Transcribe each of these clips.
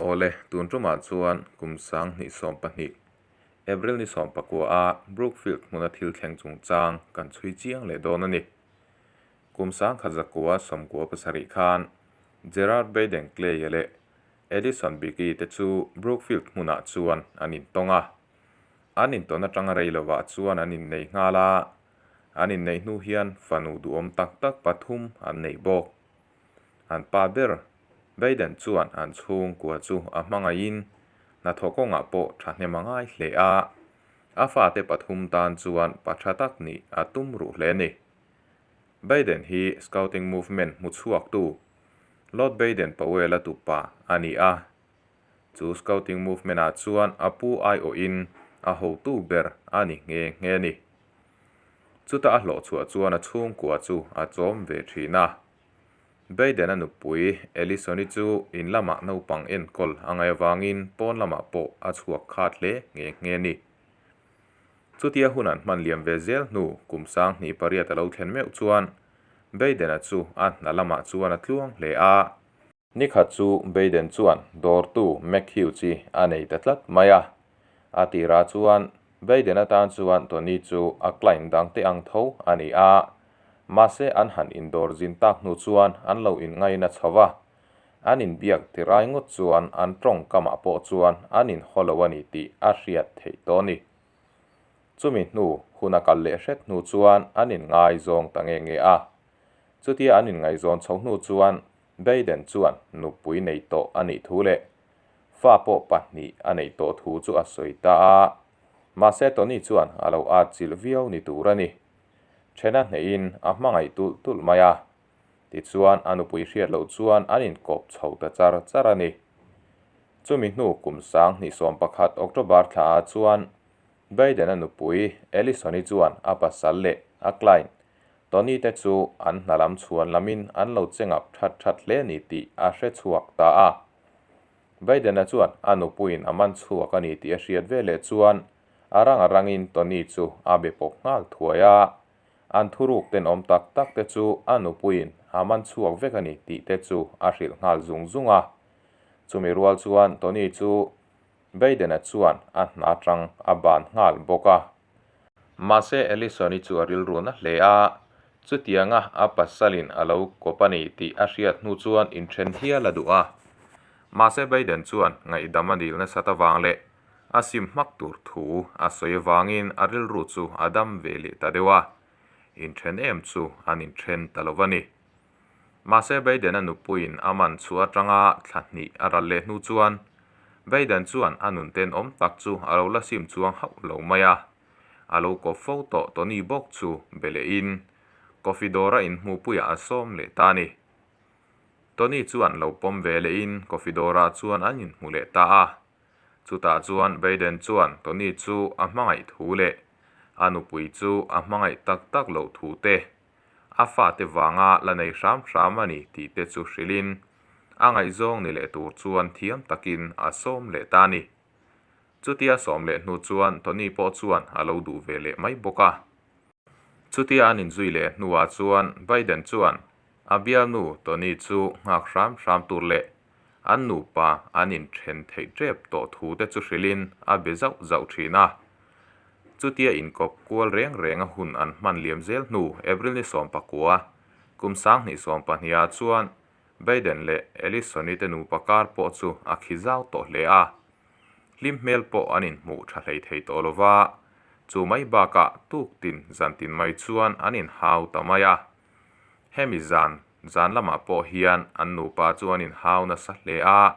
Awle, tun tumah chuan kum 2012, April ni 19 a Brookfield hmuna thil thleng chungchang kan chhui chiang leh dawn a ni. Kum 1997 khan Gerard Baden Clay-a leh Edison Biggie te chu Brookfield hmunah chuan an intawng a. An intawn atanga rei lovah chuan an innei nghal a, an inneih hnu hian fanu duhawm tak tak pathum an nei bawk. An pa ber Biden chuan an chhungkua chu a hmangaihin hnathawh kawngah pawh thahnem a ngai hle a, a fate pathum tan chuan pa tha tak nih a tum ruh hle a ni. Biden hi Scouting Movement hmuchhuaktu Lord Baden Powell-a tupa a ni a, chu Scouting Movement-ah chuan a pu aiawhin a hotu ber a ni nghe nghe a ni. Chuta a hlawhchhuah chuan a chhungkua chu a chawm ve thin a. Biden-a nupui Ellison-i chu in lamah naupang enkawl a ngaih avangin pawn lamah pawh a chhuak khat hle nghe nghe a ni. Chutia hun an hman liam ve zel hnu kum 2008 a lo thlen meuh chuan Biden-a chu a hna lamah chuan a tluang hle a. Ni khat chu Biden chuan dawrtu Mac Hughes-i a nei ta tlat mai a. A tirah chuan Biden atan chuan Tony chu a client dangte ang tho a ni a. Mahse an han indawr zin tak hnu chuan an lo inngaina chho va. An inbiak tirai ngawt chuan an tawngkamah pawh chuan an inhaw lo a ni tih a hriat theih tawh a ni. Chumi hnu hun a kal leh hret hnu chuan an inngaizawng ta nge nge a. Chutia an inngaihzawn chho hnu chuan Biden chuan nupui nei tawh a nih thu leh fa pawh pahnih a neih tawh thu chu a sawi ta a. Mahse Tony chuan a lo atchilh viau ni tur a ni. Thena hnehin a hmangaih tulh tulh mai a. Tichuan a nupui hriat loh chuan an inkawp chho ta char char a ni. Chumi hnu kum 2011 October thlaah chuan Biden-a nupui Ellison-i chuan a pasal leh a client Tony te chu an hna lam chhuan lamin an lo che ngap that that hle ni tih a hre chhuak ta a. Biden-a chuan a nupuiin a man chhuak a ni tih a hriat veleh chuan a rang a rangin Tony chu a be pawp nghal thuai a. An thuruk tenawm tak tak te chu a nupuiin a man chhuak vek a ni tih te chu a hrilh nghal zung zung a. Chumi rual chuan Tony chu Biden-a chuan a hna atang a ban nghal bawk a. Mahse Ellison-i chu a rilru na hle a, chutianga a pasalin a lo kawp a ni tih a hriat hnu chuan inthen hial a duh a. Mahse Biden chuan ngaihdam a dil nasat avang leh a sim hmak tur thu a sawi avangin a rilru chu a dam ve leh ta deuh a, inthen em chu an inthen ta lo va ni. Mahse Biden-a nupuiin a man chhuah atanga thla hnih a ral leh hnu chuan Biden chuan a nun tenawm tak chu a lo la sim chuang hauh lo mai a. A lo kawp fo tawh Tony bawk chu be lehin coffee dawra inhmuhpuiah a sawm leh ta a ni. Tony chuan lo pawm ve lehin coffee dawrah chuan an inhmu leh ta a. Chutah chuan Biden chuan Tony chu a hmangaih thu leh a nupui chu a hmangaih tak tak loh thu te a fate vanga la nei hram hram a ni tih te chu hrilhin a ngaihzawng ni leh tur chuan thiam takin a sawm leh ta a ni. Chutia sawm leh hnu chuan Tony pawh chuan a lo duh ve leh mai bawk a. Chutia an inzui leh hnuah chuan Biden chuan a bialnu Tony chu nghak hram hram tur leh an nupa an inthen theih tep tawh thu te chu hrilhin a be zauh zauh thin a. Chutia inkawp kual reng reng a hun an hman liam zel hnu April ni 19, kum 2020 ah chuan Biden leh Ellison-i te nupa kar pawh chu a khi zau tawh hle a. Hlim hmel pawh an inhmuh tha hlei thei tawh lo va, chu mai bakah tuktin zantin mai chuan an inhau ta mai a. Hemi zan zan lamah pawh hian an nupa chu an inhau nasa hle a,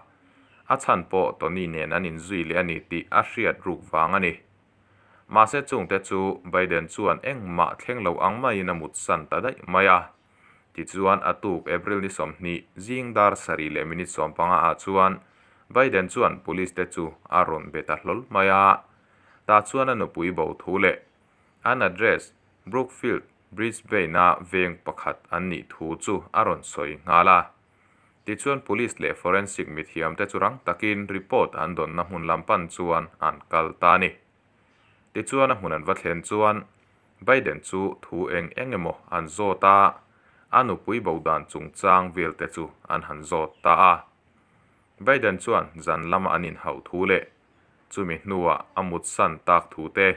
a chhan pawh Tony nen an inzui leh a ni tih a hriat ruk vang a ni. Mahse chungte chu Biden chuan engmah thleng lo ang maiin a mutsan ta daih mai a. Tichuan a tuk April ni 20 zing dar 7:15 ah chuan Biden chuan police te chu a rawn be ta hlawl mai a. Tah chuan a nupui bo thu leh an address Brookfield Brisbane-a veng pakhat an nih thu chu a rawn sawi nghal a. Tichuan Police leh Forensic mithiamte chu rang takin report an dawnna hmun lam pan chuan an kal ta a ni. Tichuan a hmun an va thlen chuan Biden chu thu eng eng emaw an zawt a, a nupui bo dan chungchang velte chu an han zawt ta a. Biden chuan zan lama an inhauh thu leh chumi hnua a mutsan tak thu te,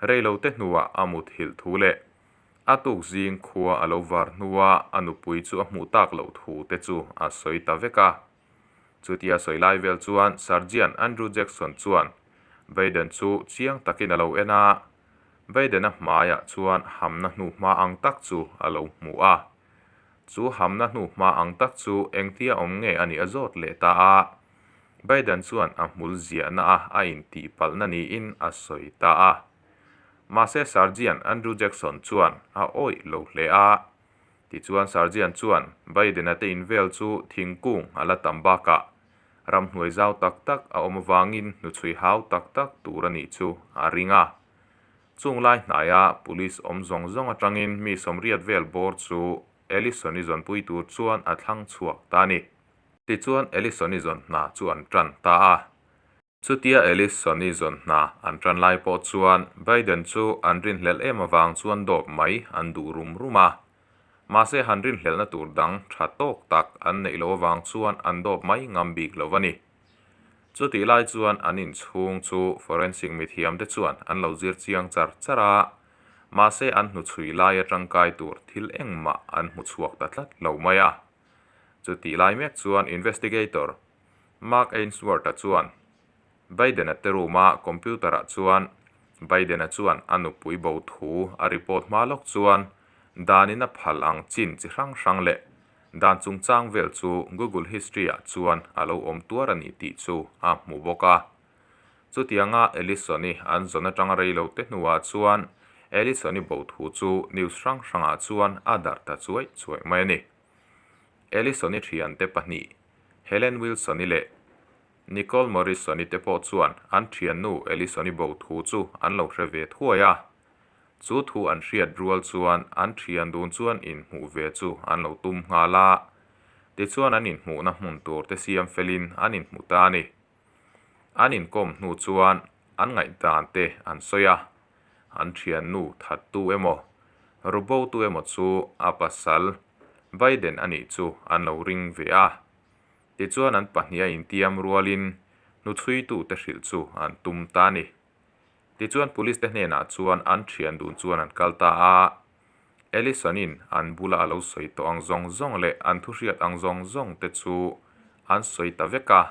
reilote hnua a muthilh thu leh a tuk zing khua a lo var hnua a nupui chu a hmuh tak loh thu te chu a sawi ta vek a. Chutia sawi lai vel chuan Sergeant Andrew Jackson chuan Biden chu chiang takin a lo en a, Biden-a hmaiah chuan hamna hnuhma ang tak chu a lo hmu a. Chu hamna hnuhma ang tak chu engtia awm nge a nih a zawt leh ta a. Biden chuan a hmul ziahna a a intihpalhna niin a sawi ta a. Mahse Sergeant Andrew Jackson chuan a awih lo hle a. Tichuan Sergeant chuan Biden-a te invel chu thingkung a la tam bakah ramhnuai zau tak tak a awm avangin hnuchhui hau tak tak tur a nih chu a ring a. Chung lai hnaia police awm zawng zawng atangin mi sawmriat vel bawr chu Ellison-i zawnpui tur chuan a thlang chhuak ta a ni. Tichuan Ellison-i zawn hna chu an tan ta a. Chutia Ellison-i zawn hna an tan lai pawh chuan Biden chu an rinhlelh em avang chuan dawp mai an duh rum rum a. Mahse han rinhlelhna tur dang tha tawk tak an neih loh avang chuan an dawp mai ngam bik lo a ni. Chutih lai chuan an inchhung chu forensic mithiamte chuan an lo zir chiang char char a, mahse an hnuchhui lai atangkai tur thil engmah an hmu chhuak ta tlat lo mai a. Chutih lai mek chuan investigator Mark Ainsworth-a chuan Biden-a te room-a computer-ah chuan Biden-a chuan a nupui bo thu a report hma lawk chuan danin a phal ang chin chi hrang hrang leh dan chungchang vel chu Google History-ah chuan a lo awm tuar a ni tih chu a hmu bawk a. Chutianga Ellison-i an zawn atanga rei lo te hnuah chuan Ellison-i bo thu chu news hrang hrangah chuan a darh ta chuaih chuaih mai a ni. Ellison-i thiante pahnih Helen Wilson-i leh Nicole Morrison-i te pawh chuan an thiannu Ellison-i bo thu chu an lo hre ve thuai a. Chu thu an hriat rual chuan an thian dun chuan inhmuh ve chu an lo tum nghal a. Tichuan an inhmuhna hmun tur te siam felin an inhmu ta a ni. An inkawm hnu chuan an ngaihdan te an sawi a. An thiannu thattu emaw, rubotu emaw chu a pasal Biden a nih chu an lo ring ve a. Tichuan an pahniha intiam rualin hnuchhuitute hrilh chu an tum ta a ni. Tichuan police te hnenah chuan an thian dun chuan an kal ta a. Ellison-in an bula a lo sawi tawh ang zawng zawng leh an thuhriat ang zawng zawng te chu an sawi ta vek a.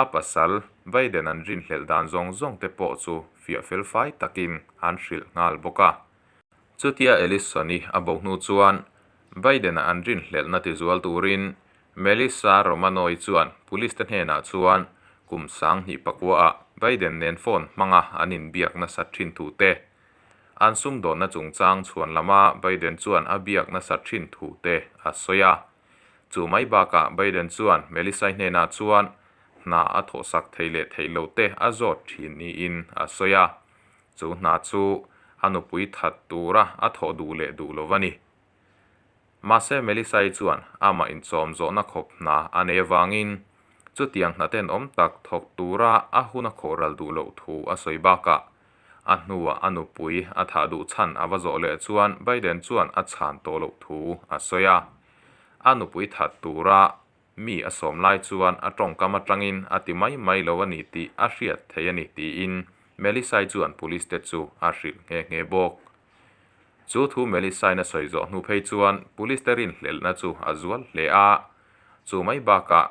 A pasal Biden an rinhlelh dan zawng zawng te pawh chu fiah fel fai takin an hrilh nghal bawk a. Chutia Ellison-i a bo hnu chuan Biden-a an rinhlelhna tizual turin Melissa Romano-i chuan police te hnenah chuan kum 2009-ah Biden nen phone hmanga an inbiak nasat thin thu te, an sumdawnna chungchang chhuan lama Biden chuan a biak nasat thin thu te a sawi a. Chu mai bakah Biden chuan Melissa-i hnenah chuan hna a thawhsak thei leh theih loh te a zawt thin niin a sawi a. Chu hna chu a nupui that tura a thawh duh leh duh lo a ni. Mahse Melissa-i chuan amah inchawm zawhna khawp hna a nei avangin chutiang hna tenawm tak thawk tura a hun a khawhral duh loh thu a sawi bakah a hnuah a nupui a thah duh chhan a va zawh leh chuan Biden chuan a chhan tawh loh thu a sawi a. A nupui that tura Mi a sawm lai chuan a tawngkam atangin a ti mai mai lo a ni tih a hriat theih a ni tiin Melissa-i chuan police te chu a hrilh nghe nghe bawk. Chu thu Melissa-in a sawi zawh hnu phei chuan police te rinhlelhna chu a zual hle a. Chu mai bakah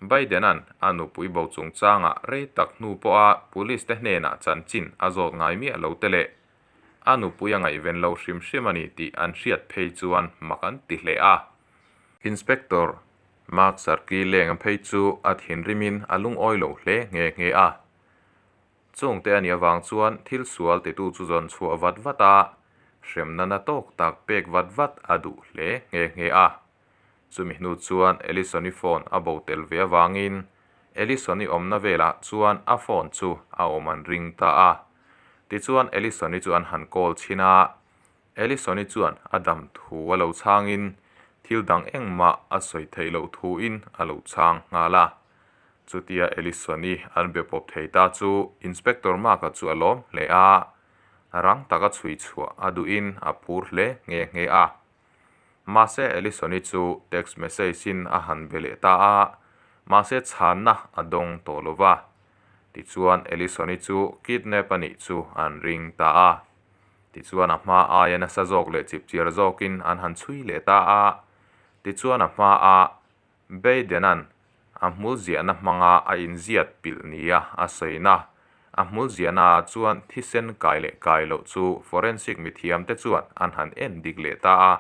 Biden-a'n a nupui bo chungchangah rei tak hnu pawha police te hnenah chanchin a zawt ngai miah lo te leh a nupui a ngaihven lo hrim hrim a ni tih an hriat phei chuan mak an ti hle a. Inspector Mark Sarki leng phei chu a thinrimin a lungawi lo hle nghe nghe a. Chungte a nih avang chuan thil sual titu chu zawn chhuah vat vat a, hremna na tawk tak pek vat vat a duh hle nghe nghe a. Chumi hnu chuan Ellison-i phone a bo tel ve avangin Ellison-i awmna velah chuan a phone chu a awm an ring ta a. Tichuan Ellison-i chu an han call chhin a, Ellison-i chuan a dam thu a lo chhangin thil dang engmah a sawi theih loh thuin a lo chhang nghal a. Chutia Ellison-i an be pawp thei ta chu Inspector Mark-a chu a lawm hle a, rang taka chhui chhuah a duhin a phur hle nghe nghe a. Mahse Ellison-i chu text message-in a han be leh ta a, Mahse chhanna a dawng tawh lo va. Tichuan Ellison-i chu kidnap a nih chu an ring ta a. Tichuan a hma aia nasa zawk leh chipchiar zawkin an han chhui leh ta a. Tichuan a hma a Baden-a'n a hmul ziahna hmanga a inziat pilh nia a sawina a hmul ziahnaah chuan thisen kai leh kai loh chu forensic mithiamte chuan an han en dik leh ta a.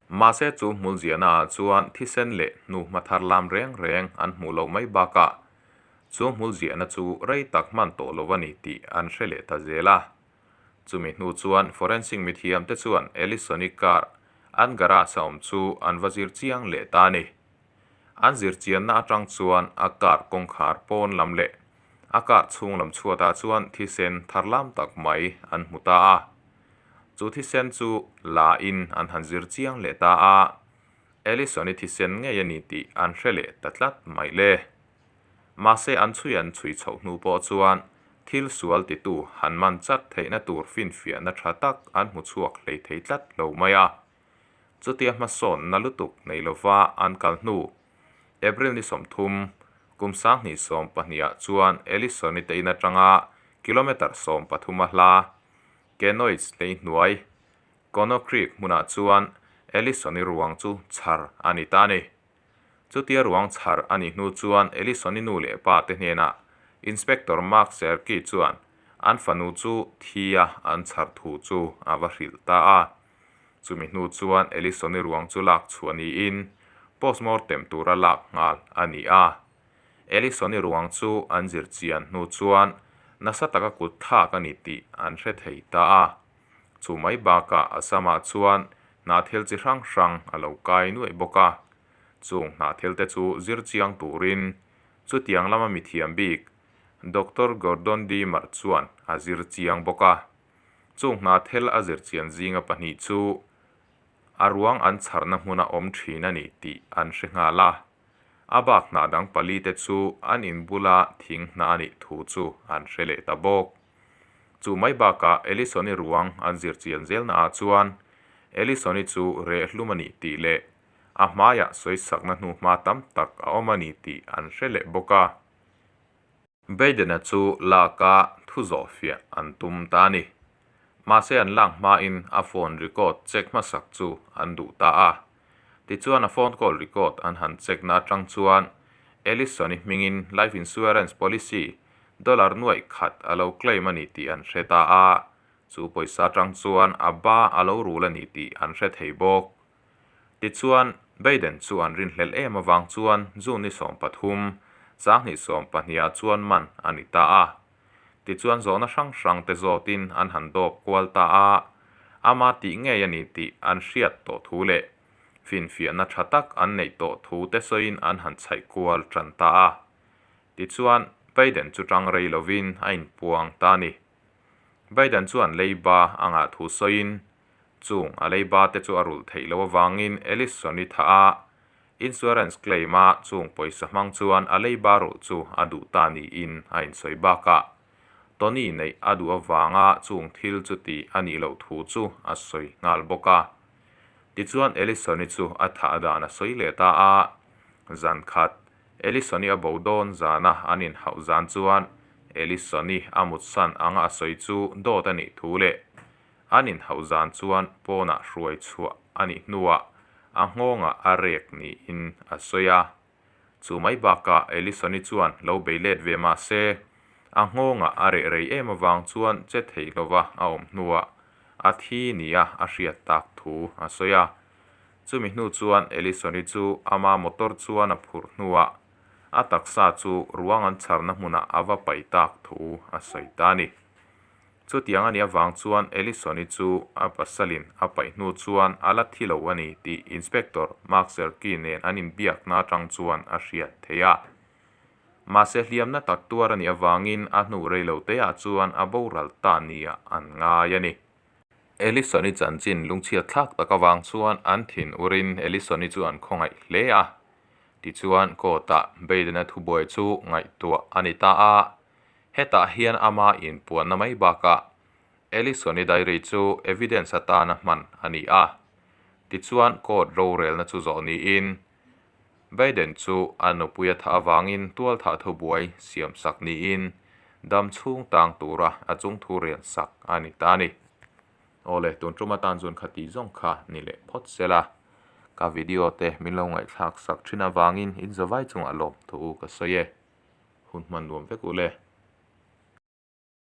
Mahse chu hmul ziahnaah chuan thisen leh hnuhma thar lam reng reng an hmuh loh mai bakah chu hmul ziahna chu rei tak hman tawh lo a ni tih an hre leh ta zel a. Chumi hnu chuan forensic mithiamte chuan Ellison-i car an garage a awm chu an va zir chiang leh ta a ni. An zir chianna atang chuan a car kawngkhar pawn lam leh a car chhung lam chhuatah chuan thisen thar lam tak mai an hmu ta a. Chu thisen chu la in an han zir chiang leh ta a, Ellison-i thisen ngei a ni tih an hre leh ta tlat mai le. Mahse an chhui an chhui chhoh hnu pawh chuan thil sual titu han man chat theihna tur finfiahna tha tak an hmu chhuak hlei thei tlat lo mai a. Chutia hmasawnna lutuk nei lova an kal hnu, April ni 30, kum 2020 ah chuan Ellison-i te in atanga kilometre 13 a hla Kenois lei hnuai, Kono Creek hmunah chuan Ellison-i ruang chu chhar a ni ta a ni. Chutia ruang chhar a nih hnu chuan Ellison-i nu leh pa te hnenah Inspector Mark Serkey chuan an fanu chu thi a an chhar thu chu a va hrilh ta a. Chumi hnu chuan Ellison-i ruang chu lak chhuah niin postmortem tura lak nghal a ni a. Ellison-i ruang chu an zir chian hnu chuan nasa taka kut thlak a ni tih an hre thei ta a. Chu mai bakah a samah chuan hnahthel chi hrang hrang a lo kai nuaih bawk a. Chung hnahthel te chu zir chiang turin chutiang lama mithiam bik Doctor Gordon Deemer chuan a zir chiang bawk a. Chung hnahthel a zir chian zinga pahnih chu a ruang an chharna hmuna awm thin a ni tih an hre nghal a. A bak hnah dang pali te chu an inbula thing hnah a nih thu chu an hre leh ta bawk. Chu mai bakah Ellison-i ruang an zir chian zelna ah chuan Ellison-i chu reh hlum a nih tih leh a hmaiah sawisakna hnuhma tam tak a awm a ni tih an hre leh bawk a. Baden-a chu lak a thu zawh fiah an tum ta a ni. Mahse an lak hmain a phone record check hmasak chu an duh ta a. Tichuan a phone call record an han check na atang chuan Ellison-i hmingin life insurance policy dollar nuaih khat a lo claim a ni tih an hre ta a, chu pawisa atang chuan a ba a lo rul a ni tih an hre thei bawk. Tichuan, Baden chu an rinhlelh em avang chuan June ni 13, 2020 ah chuan man a ni ta a. Tichuan zawhna hrang hrang te zawtin an han dawp kual ta a, ama tih ngei a ni tih an hriat tawh thu leh finfiahna tha tak an neih tawh thu te sawiin an han chhaih kual tan ta a. Tichuan, Biden chu tang rei lovin a inpuang ta a ni. Biden chuan leiba a ngah thu sawiin Chung a leiba te chu a rulh theih loh avangin Ellison-i thah a, insurance claim a chung pawisa hmang chuan a leiba rulh chu a duh ta niin a insawi bakah Tony neih a duh avanga chung thil chu tih a nih loh thu chu a sawi nghal bawk a. Tichuan Ellison-i chu a thah dan a sawi leh ta a, zan khat Ellison-i a bo dawn zana an inhauh zan chuan Ellison-i a mutsan anga a sawi chu dawt a nih thu leh An inhauh zan chuan pawnah hruai chhuah a nih hnuah a nghawngah a rek niin a sawi a. Chu mai bakah Ellison-i chuan lo bei let ve mah se, a nghawngah a reh rei em avang chuan che thei lova a awm hnuah a thi nia a hriat tak thu a sawi a. Chumi hnu chuan Ellison-i chu ama motor chuan a phurh hnuah a taksa chu ruang an chharna hmunah a va paih tak thu a sawi ta a ni. Chutiang a nih avang chuan Ellison-i chu a pasalin a paih hnu chuan a la thi lo a ni tih Inspector Mark Zerky nen an inbiakna atang chuan a hriat theih a. Mahse hliamna tak tuar a nih avangin a hnu rei lo teah chuan a boral ta nia an ngai a ni. Ellison-i chanchin lungchhiat thlak tak avang chuan an thin urin Ellison-i chu an khawngaih hle a. Tichuan court-ah Baden-a thubuai chu ngaihtuah a ni ta a. Hetah hian ama inpuanna mai bakah Ellison-i diary chu evidence atana hman a ni a. Tichuan court rorelna chu zawh niin Biden chu a nupui a thah avangin tualthah thubuai siamsak niin dam chhung tang tura a chungthu relsak a ni ta a ni. Awle, tun tum atan chuan khati zawng kha ni leh phawt sela, ka video te min lo ngaihthlak sak thin avangin in zavai chungah lawmthu ka sawi e. Hun hman nuam vek ule.